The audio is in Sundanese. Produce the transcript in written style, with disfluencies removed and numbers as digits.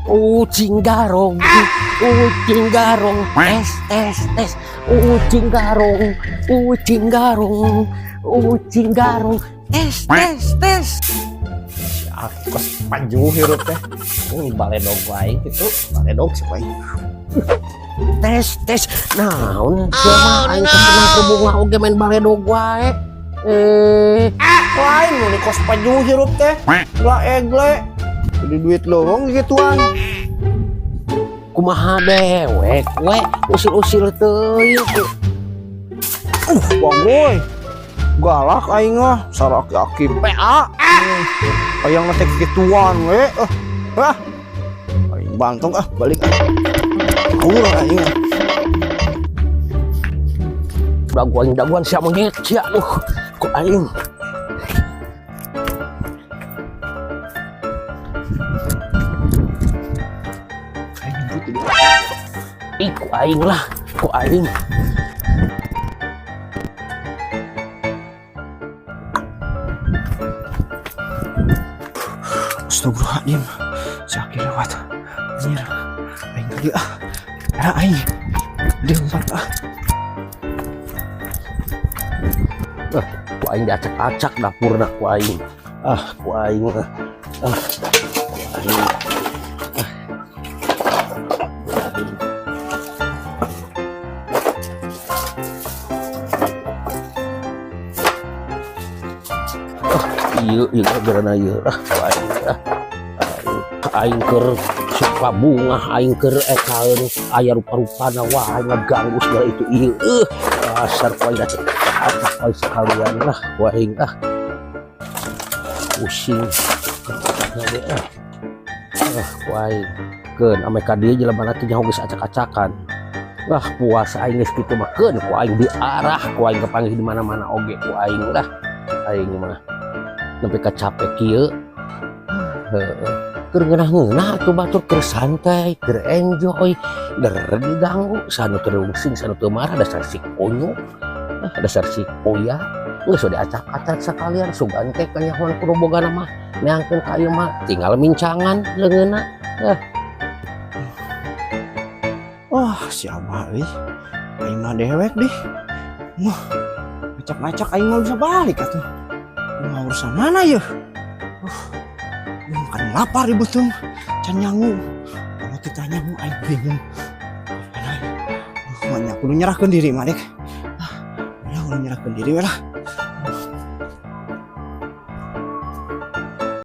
Ucing garong, ucing garong, tes tes tes, ucing garong, ucing garong, ucing garong, tes tes tes. Si Aki kos pajuh hirup teh. Ini baledog wae gitu, baledog si wae. Tes tes. Naon sia mah aing kesenang ku bunga oge main baledog wae. Eh, Lain nu di kos pajuh hirup teh. Lah egle. Jadi duit lowong gituan. Kumaha dewek we usil-usil teuing. Bagoy. Galak aing ah, saraki-aki PA. Hayang teh gituan we. Ah. Aing bantong ah, balik ah. Aur aing ah. Daguan daguan sia monyet sia, aduh ku aing. Aing jemput dulu. Ih, ku aing lah, ku aing. Astagfirullahaladzim. Si Aki lewat. Anjir. Aing tadi ah. Ya aing. Dia empat ah. Ah, ku aing diacak-acak dapurna ku aing. Ah, ku aing ah. Ah, ku aing. Ah. Ku aing. Ah, ieu ieu geurana ieu ah ku aing ah. Aing, aing keur suka bunga aing keur ekaeun aya rupa-rupana wah aing ngaganggu segala itu ieu dasar ku aing acak acak aing sekalian lah ku aing ah pusing ah ah ku aing keun ame ka dieu jelema teh nyaho geus acak-acakan. Wah, puasa aing geus kitu mah keun ku aing diarah ku aing kepanggih di mana-mana oge ku aing lah aing mah nepi ka capek kieu. Heeh, keur ngeunah-ngeunah atuh batur keur santai keur enjoy der diganggu sanu teu rungsing sanu teu marah dasar si konyol ah, dasar si koya geus we diacak-acak sakalian sugan teh kanyahoan kudu boga mah neangkeun ka ieu mah tinggal mincangan leungeunna eh. Wah, siapa euy? Aing mah dewek deh. Wah, ngacak-ngacak aing mah bisa balik atuh. Mah urusan mana ya? Kan lapar ibu tuh. Can nyangu. Kalau kita nyangu aing bingung. Aduh, banyak kudu nyerahkeun diri mah dek. Ah, udah kudu nyerahkeun diri we lah.